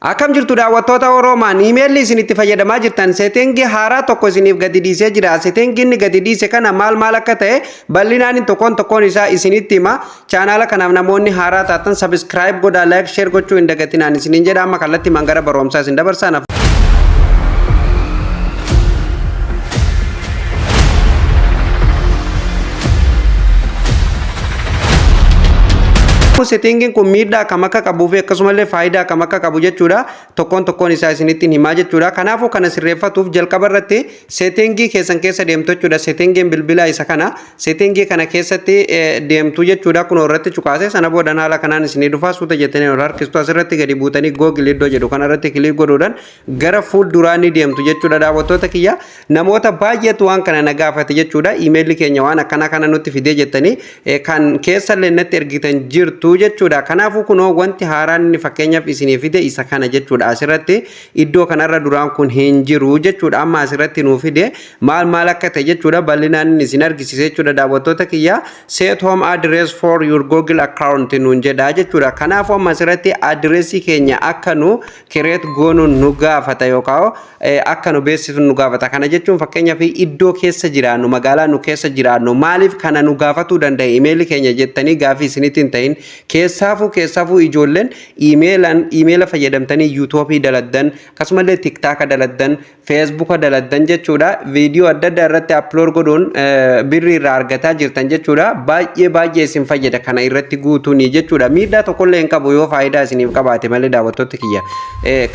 Akkam jirtu, daawwattoota Oroomaan? Iimeelli isin itti fayyadamaa jirtan setting haaraa tokko isiniif gadi dhiisee jira. Setting inni gadi dhiise kana maal maal akka ta'e bal'inaan tokkoon tokkoon isaa isinitti hima. Chaanaala kanaaf namoonni haaraa taatan subscribe godhaa, like, share gochuu hin dagatinaan isiniin jedha. Amma kallattii gara barumsaa isin dabarsaa. Settingiin kun miidhaa akkam akka qabuu fi akkasumallee faayidaa akkam akka qabu jechuudha. Tokkoon tokkoon isaa isinitti himaa jechuudha. Kanaafuu kana sirreeffatuuf jalqaba irratti setting keessan keessa deemtu jechuudha. Settingiin bilbilaa isa kana. Setting kana keessatti deemtu jechuudha. Kun irratti cuqaase, sana booda haala kanaan isinii dhufaa. Suuta jettanii ol harkistu. Asirratti gadi buutanii Google iddoo jedhu kanarratti click godhuudhaan gara fuulduraa ni deemtu jechuudha. Daawwattoota kiyya, namoota baay'eetu waan kana na gaafate jechuudha. Iimeelli keenya waan akkana kana nutti fidee jettanii kan keessallee natti ergitan jirtu jechuudha. Kanaafuu kunoo wanti haaraan inni fakkeenyaaf isinii fide isa kana jechuudha. Asirratti iddoo kanarra duraan kun hin jiru jechuudha. Amma asirratti nuu fide, maal maal akka ta'e jechuudha. Bal'inaan inni isin argisiise jechuudha, daawwattoota kiyya. "Set home address for your Google account" nuun jedha jechuudha. Kanaafuu amma asirratti addressii keenya akka nu create goonu nu gaafata yookaan akka nu beeksifnu nu gaafata. Kana jechuun fakkeenyaaf iddoo keessa jiraannu, magaalaa nu keessa jiraannu maaliif kana nu gaafatuu danda'a imeelli keenya jettanii gaafii isinitti hin ta'in. Keessaafuu ijoolleen iimeelaan iimeela fayyadamtanii YouTubeii daladdan, akkasumallee TikToka daladdan, Facebooka daladdan jechuudha. Viidiyoo adda addaa irratti upload godhuun birrii irraa argataa jirtan jechuudha. Baay'ee baay'ee isin fayyada kana irratti guutuuni jechuudha. Miidhaa tokkollee hin qabu yoo faayidaa isiniif qabaate malee, daawwattoota kiyya.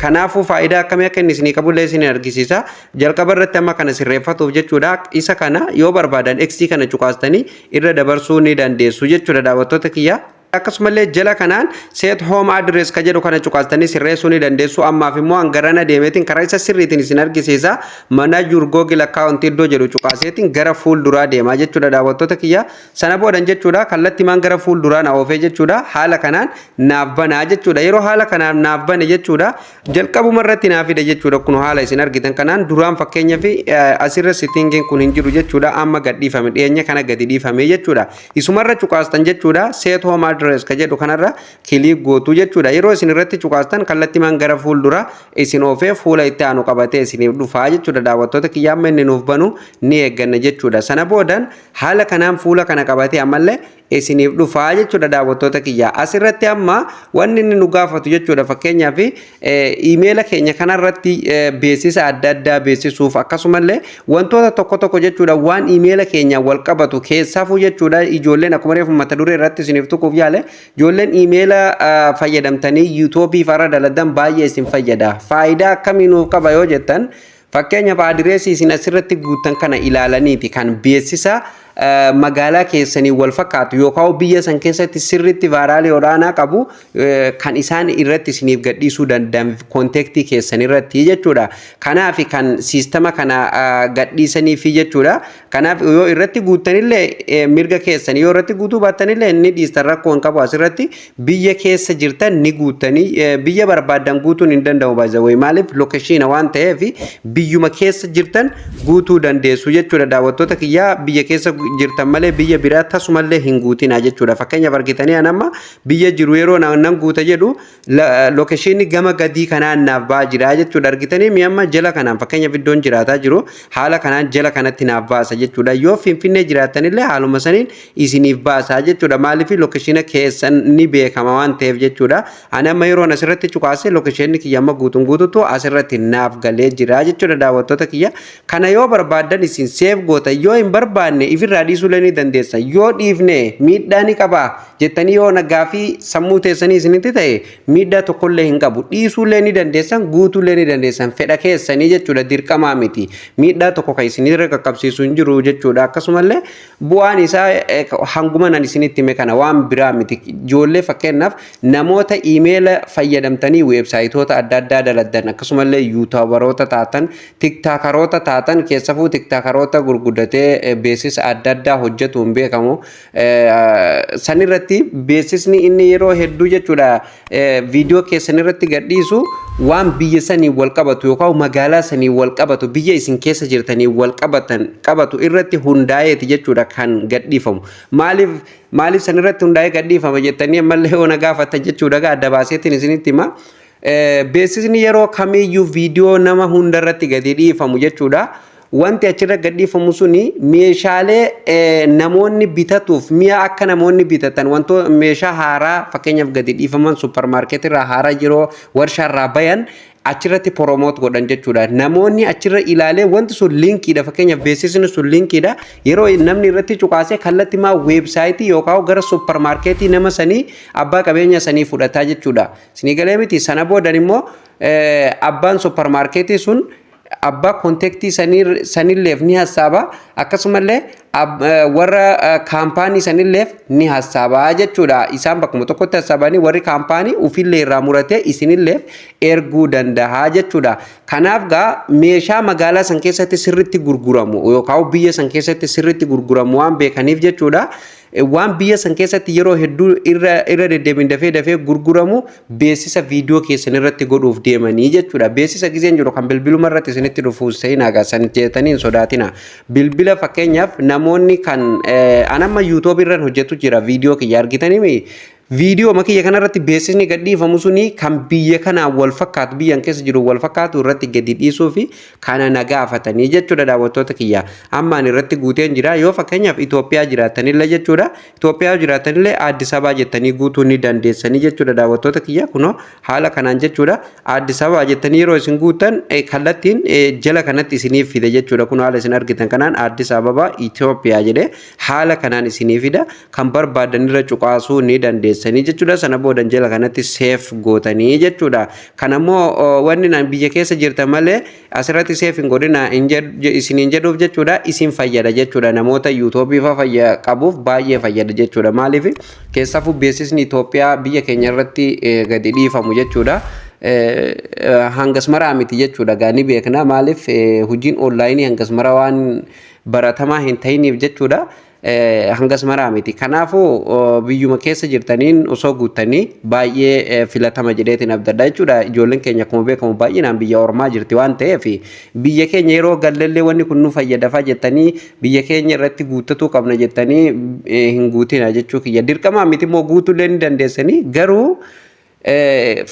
Kanaafuu faayidaa akkamii akka inni isinii qabullee isin argisiisa. Jalqaba irratti amma kana sirreeffatuuf jechuudha. Isa kana yoo barbaadan X kana cuqaastanii irra dabarsuu ni dandeessu jechuudha, daawwattoota kiyya. Akkasumallee jala kanaan "set home address" ka jedhu kana cuqaastanii sirreessuu ni dandeessu. Ammaaf immoo hangarana deemeetiin karaa isa sirriitiin isin argisiisa. "Manage your Google account" iddoo jedhu cuqaaseetiin gara fuulduraa deemaa jechuudha, daawwattoota kiyya. Sana boodan jechuudha, kallattimaan gara fuulduraa na oofee jechuudha. Haala kanaan naaf banaa jechuudha. Yeroo haala kanaan naaf bane jechuudha, jalqabuma irratti naaf fide jechuudha. Kun haala isin argitan kanaan duraan fakkeenyaaf asirra settingiin kun hin jiru jechuudha. Amma gadhiifame, dhiyeenya kana gadi dhiifame jechuudha. Isumarra cuqaastan jechuudha. "Set home address" ka jedhu kanarra click gootu jechuudha. Yeroo isin irratti cuqaastan kallattimaan gara fuuldura isin oofee fuula itti aanu qabatee isiniif dhufaa jechuudha. Daawwattoota kiyya, amma inni nuuf banu ni eegganna jechuudha. Sana boodan haala kanaan fuula kana qabatee ammallee isiniif dhufaa jechuudha, daawwattoota kiyya. Asirratti amma wanni inni nu gaafatu jechuudha, fakkeenyaaf iimeela keenya kanarratti beeksisa adda addaa beeksisuuf, akkasumallee wantoota tokko tokko jechuudha, waan iimeela keenya wal qabatu keessaafuu jechuudha. Ijoolleen akkuma reefu mata duree irratti isiniif tuquuf yaale, ijoolleen iimeela fayyadamtanii YouTubeii farra dalagan baay'ee isin fayyada. Faayidaa akkamii nuuf qaba yoo jettan, fakkeenyaaf adireesii isin asirratti guuttan kana ilaalaniiti kan beeksisa magaalaa keessanii wal fakkaatu yookaan biyya san keessatti sirriitti viralii olaanaa qabu kan isaan irratti isiniif gadhiisuu danda'an contentii keessan irratti jechuudha. Kanaaf kan siistama kana gadhiisaniifi jechuudha. Kanaaf yoo irratti guuttanillee mirga keessanii, yoo irratti guutuu baattanillee inni dhiistan rakkoo hin qabu. Asirratti biyya keessa jirtan ni guuttanii, biyya barbaadan guutuun hin danda'amu baay'ee. Maaliif? Locationa waan ta'eef biyyuma keessa jirtan guutuu dandeessu jechuudha. Daawwattoota kiyyaa, biyya keessa jirtan malee biyya biraa tasumallee hin guutina jechuudha. Fakkeenyaaf argitanii, an amma biyya jiru yeroo nan guuta jedhu locationni gama gadii kanaan naaf ba'aa jira jechuudha. Argitanii mi? Amma jala kanaan fakkeenyaaf iddoon jiraataa jiru haala kanaan jala kanatti naaf baasa jechuudha. Yoo Finfinnee jiraatanillee haaluma saniin isiniif baasa jechuudha. Maaliif? Locationa keessan ni beekama waan ta'eef jechuudha. Ani amma yeroo asirratti cuqaase locationni kiyya amma guutuun guututu asirratti naaf galee jira jechuudha, daawwattoota kiyya. Kana yoo barbaaddan isin save goota, yoo hin barbaanne ifirraa dhiisuullee ni dandeessa. Yoo dhiifne miidhaa ni qaba jettanii yoo gaafii sammuu teessanii isinitti ta'e, miidhaa tokkollee hin qabu. Dhiisuullee ni dandeessan, guutuullee ni dandeessan, fedha keessanii jechuudha, dirqamaa miti. Miidhaa tokko kan isinirra qaqqabsiisu hin jiru jechuudha. Akkasumallee bu'aan isaa hanguma nan isinitti hime kana, waan biraa miti. Ijoollee, fakkeenyaaf namoota iimeela fayyadamtanii weebsaayitoota adda addaa daladdan, akkasumallee YouTuberoota taatan, TikTokeroota taatan, keessafuu TikTokeroota gurguddatee beeksisa adda addaa hojjetuun beekamu. Sanirratti beeksisni inni yeroo hedduu jechuudha viidiyoo keessan irratti gadhiisu waan biyya sanii wal qabatu yookaan magaalaa sanii wal qabatu, biyya isin keessa jirtanii wal qabatan qabatu irratti hundaa'eeti jechuudha kan gadhiifamu. Maaliif sanirratti hundaa'ee gadhiifama jettanii ammallee yoo na gaafattan jechuudha, adda baaseetiin isinitti hima. Beeksisni yeroo kamiyyuu viidiyoo nama hundarratti gadi dhiifamu jechuudha. Wanti achirra gad dhiifamu suni meeshaalee namoonni bitatuuf, mi'a akka namoonni bitatan, wantoota meeshaa haaraa fakkeenyaaf gadi dhiifaman, supermarketii irraa haaraa yeroo warshaarraa bayan achirratti promote godhan jechuudha. Namoonni achirra ilaalee wanti sun linkiidha, fakkeenyaaf beeksisni sun linkiidha. Yeroo namni irratti cuqaasee kallattii maa weebsaayitii yookaan gara supermarketii nama sanii, abbaa qabeenya sanii fudhataa jechuudha. Isinii galee miti? Sana boodan immoo abbaan supermarketii sun abbaa contactii sanilleef ni hassaaba, akkasumallee warra kaampaanii sanilleef ni hassaabaa jechuudha. Isaan bakkuma tokkotti hassaabanii warri kaampaanii ufillee irraa muratee isinilleef erguu danda'a jechuudha. Kanaaf gaa meeshaa magaalaa san keessatti sirritti gurguramu yookaan biyya san keessatti sirritti gurguramu waan beekaniif jechuudha. Waan biyya san keessatti yeroo hedduu irra deddeebiin dafee dafee gurguramu beeksisa viidiyoo keessan irratti godhuuf deemanii jechuudha. Beeksisa gizeen jiru kan bilbiluma irratti isinitti dhufu seenaa san jettanii hin sodaatina. Bilbila fakkeenyaaf namoonni kan anamma YouTube irra hojjetu jira, viidiyoo kiyya argitanii, viidiyoo kiyya kanarratti beeksisni gad dhiifamu suni kan biyya kanaan wal fakkaatu, biyyan keessa jiru wal fakkaatu irratti gadi dhiisuu fi kana na gaafatanii jechuudha, daawwattoota kiyya. Amma ani irratti guuteen jira. Yoo fakkeenyaaf Itoophiyaa jiraatanillee jechuudha. Itoophiyaa jiraatanillee Addis Ababaa jettanii guutuu ni dandeessanii jechuudha, daawwattoota kiyya. Kunoo haala kanaan jechuudha. Addis Ababaa jettanii yeroo isin guutan kallattiin jala kanatti isiniif fida jechuudha. Kun haala isin argitan kanaan Addis Ababaa Itoophiyaa jedhee haala kanaan isinii fida. Kan barbaadan irra cuqaasuu ni dandeessanii jechuudha. Sana boodan jala kanatti save gootanii jechuudha. Kanammoo wanni naan biyya keessa jirtan malee asirratti save hin godhina isiniin jedhuuf jechuudha, isin fayyada jechuudha. Namoota YouTubeii fa fayya qabuuf baay'ee fayyada jechuudha. Maaliif? Keessaafuu beeksisni Itoophiyaa biyya keenya irratti gadi dhiifamu jechuudha. Hangas maraa miti jechuudha, gaa ni beekna. Maaliif? Hojiin onlineii hangas mara waan baratamaa hin ta'iniif jechuudha. Hangas maraa miti. Kanaafuu biyyuma keessa jirtaniin osoo guuttanii baay'ee filatama jedheetiin abdadha jechuudha. Ijoolleen keenya akkuma beekamu baay'inaan biyya ormaa jirti waan ta'eef, biyya keenya yeroo gallellee wanni kun nu fayyadafa jettanii biyya keenya irratti guuttatuu qabna jettanii hin guutina jechuu kiyya. Dirqamaa miti immoo, guutuullee ni dandeessanii, garuu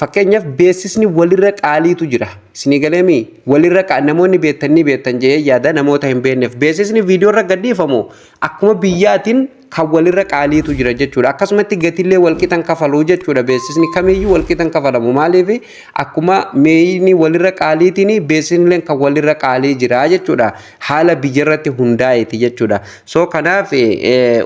fakkeenyaaf beeksisni walirra qaaliitu jira. Isinii galeemi? Walirra namoonni beektanii beektan jedhee yaada, namoota hin beekneef beeksisni viidiyoo irra gadhiifamu akkuma biyyaatiin kan walirra qaaliitu jira jechuudha. Akkasumatti gatiillee walqixan kafaluu jechuudha. Beeksisni kamiyyuu walqixan kafalamu. Maaliif? Akkuma meeyini walirra qaaliitiin beeksisni kan walirra qaalii jira jechuudha. Haala biyyarratti hundaa'eeti jechuudha. So kanaaf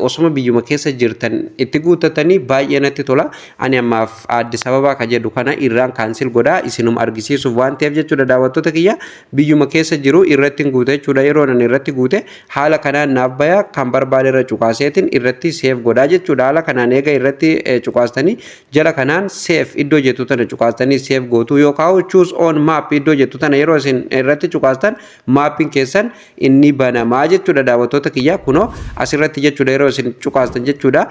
osuma biyyuma keessa jirtan itti guuttatanii baay'ee natti tola. Ani ammaaf Addis Ababaa ka jedhu kana irraan cancel godhaa, isinuma argisiisuuf waan ta'eef jechuudha, daawwattoota kiyya. Biyyuma keessa jiru irratti hin guute jechuudha. Yeroo nan irratti guute haala kanaan naaf baya, kan barbaade irra cuqaaseetiin irratti save godhaa jechuudha. Haala kanaan eega irratti cuqaastanii jala kanaan save iddoo jettu tana cuqaastanii save gootu, yookaan choose on map iddoo jettu tana yeroo isin irratti cuqaastan maappiin keessan inni banamaa jechuudha, daawwattoota kiyya. Kunoo asirratti jechuudha, yeroo isin cuqaastan jechuudha,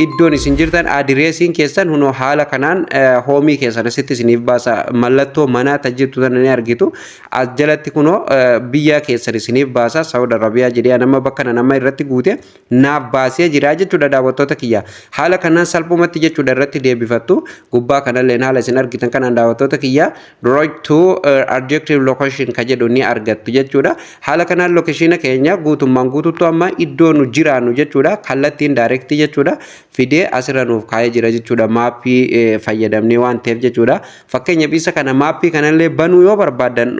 iddoon isin jirtan, adireesiin keessan kunoo haala kanaan homeii keessan asitti isiniif baasa. Mallattoo manaa tajjirtu tana ni argitu. As jalatti kunoo biyya keessan isiniif baasa. Saawud Arabiyaa jedhee nama bakka nama irratti guute naaf baasee jira jechuudha, daawwattoota kiyya. Haala kanaan salphumatti jechuudha irratti deebifattu. Gubbaa kanallee haala isin argitan kanaan, daawwattoota kiyya, direct to objective location ka jedhu ni argattu jechuudha. Haala kanaan locationa keenya guutummaan guutuutti amma iddoo nu jiraannu jechuudha, kallattiin directii jechuudha fidee asirra nuuf kaa'ee jira jechuudha, maappii fayyadamnee waan ta'eef jechuudha. Fakkeenyaaf isa kana maappii kanallee banuu yoo barbaaddan,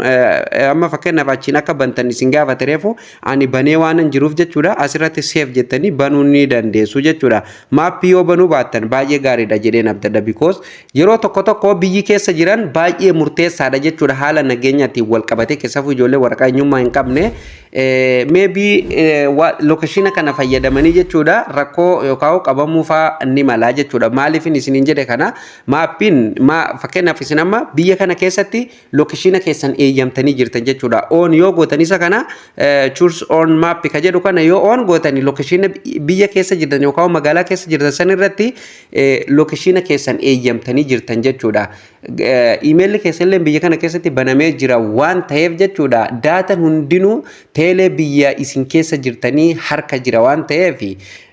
amma fakkeenyaaf achiin akka bantan isin gaafate reefu, ani banee waan hin jiruuf jechuudha, asirratti save jettanii banuu ni dandeessu jechuudha. Maappii yoo banuu baattan baay'ee gaariidha jedheen abdadha, because yeroo tokko tokko biyyi keessa jiran baay'ee murteessaadha jechuudha, haala nageenyaatiin wal qabatee. Keessafuu ijoollee waraqaa eenyummaa hin qabne maybe locationa kana fayyadamanii jechuudha rakkoo yookaan qabamuu fa'aa ni mala jechuudha. Maaliifin isiniin jedhe kana? Maappiin fakkeenyaaf isin amma biyya kana keessatti locationa keessan eeyyamtanii jirtan jechuudha. On yoo gootan isa kana, choose on map ka jedhu kana yoo on gootani, locationa biyya keessa jirtan yookaan magaalaa keessa jirtan san irratti location keessan eeyyamtanii jirtan jechuudha. Iimeelli keessan illee biyya kana keessatti banamee jira waan ta'eef jechuudha. Daataan hundinuu teelee biyya isin keessa jirtanii harka jira waan ta'eef,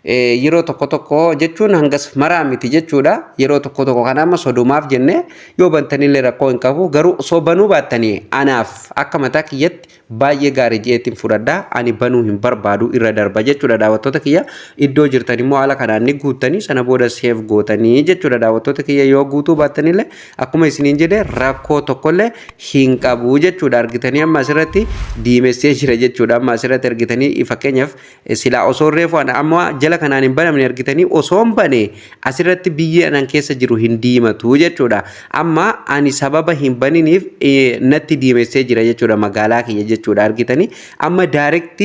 yeroo tokko tokko jechuun hangas maraa miti jechuudha. Yeroo tokko tokko kana amma sodumaaf jennee yoo bantanillee rakkoo hin qabu. Garuu osoo banuu baattanii anaaf akka mataa kiyyatti baay'ee gaarii jeetiin fudhadhaa. Ani banuu hin barbaadu, irra darba jechuudha, daawwattoota kiyya. Iddoo jirtan immoo haala kanaan ni guuttanii, sana booda save gootanii jechuudha, daawwattoota kiyya. Yoo guutuu baattanillee, akkuma isiniin jedhe, rakkoo tokkollee hin qabu jechuudha. Argitanii, amma asirratti diimessee jira jechuudha. Amma asirratti argitanii, fakkeenyaaf silaa osoo reefu amma jala kanaan hin banamne, argitanii, osoo hin bane asirratti biyyi anan keessa jiru hin diimatu jechuudha. Amma ani sababa hin baniniif natti diimessee jira jechuudha, magaalaa kiyya jechuudha. Argitanii, amma direct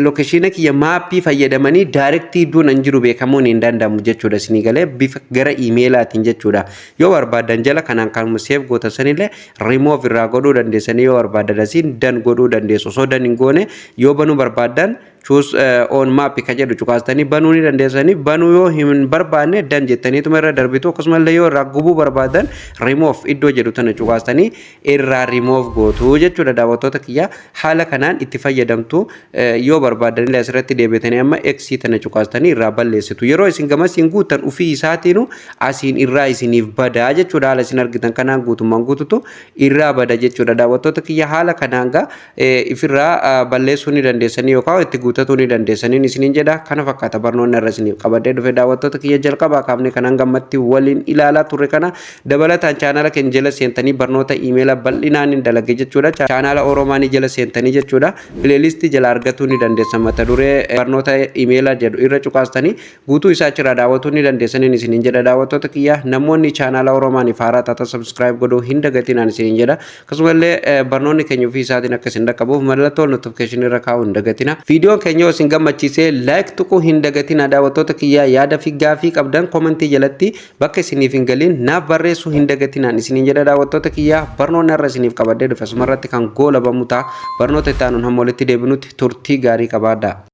location kiyya map fayyadamanii direct iddoon an jiru beekamuun hin danda'amu jechuudha. Isinii galee, bifa gara iimeelaatiin jechuudha. Yoo barbaadan jala kanaan kan save gootan sanillee remove irraa godhuu dandeessanii, yoo barbaadan asiin done godhuu dandeessu. Osoo done hin goone yoo banuu barbaadan, choose on map ka jedhu cuqaastanii banuu ni dandeessanii. Banuu yoo hin barbaanne, done jettaniituma irra darbitu. Akkasumallee yoo irraa gubuu barbaadan, remove iddoo jedhu tana cuqaastanii irraa remove gootu jechuudha. Daawwattoota kiyya, haala kanaan itti fayyadamtu. Yoo barbaadanillee asirratti deebitanii amma X tana cuqaastanii irraa balleessitu. Yeroo isin gamasiin guuttan ufii isaatiinu asiin irraa isiniif badaa jechuudha. Haala isin argitan kanaan guutummaan guututu irraa bada jechuudha. Daawwattoota kiyya, haala kanaan gaa ifirraa balleessuu ni dandeessanii yookaan itti guutatuu ni dandeessaniin isiniin jedha. Kana fakkaata barnoonni irra isiniif qabadee dhufe, daawwattoota kiyya. Jalqabaa kaafne kanan gammatti waliin ilaalaa turre kana dabalataan chaanala keenya jala seentanii barnoota iimeela bal'inaan hin dalage jechuudha. Chaanala Oromaanii jala seentanii jechuudha, playlist jala argatuu ni dandeessan. Mata duree barnoota iimeela jedhu irra cuqaastanii guutuu isaa achirraa daawwatuu ni dandeessaniin isiniin jedha. Daawwattoota kiyya, namoonni chaanala Oromaanii haaraa taatan subscribe godhuu hin dagatinaan isiniin jedha. Akkasumallee barnoonni keenya ofii isaatiin akka isin dhaqqabuuf mallattoo notification irra kaa'uu hin dagatina. Viidiyoon keenya yoo isin gammachiisee, like tuquu hin dagatina. Daawwattoota kiyyaa, yaada fi gaafii qabdan comment jalatti bakka isiniif hin galiin naaf barreessuu hin dagatinaan isiniin jedha. Daawwattoota kiyyaa, barnoonni har'a isiniif qabadhee dhufe asumarratti kan goolabamu ta'a. Barnoota itti aanuun hamma walitti deebinutti turtii gaarii qabaadhaa.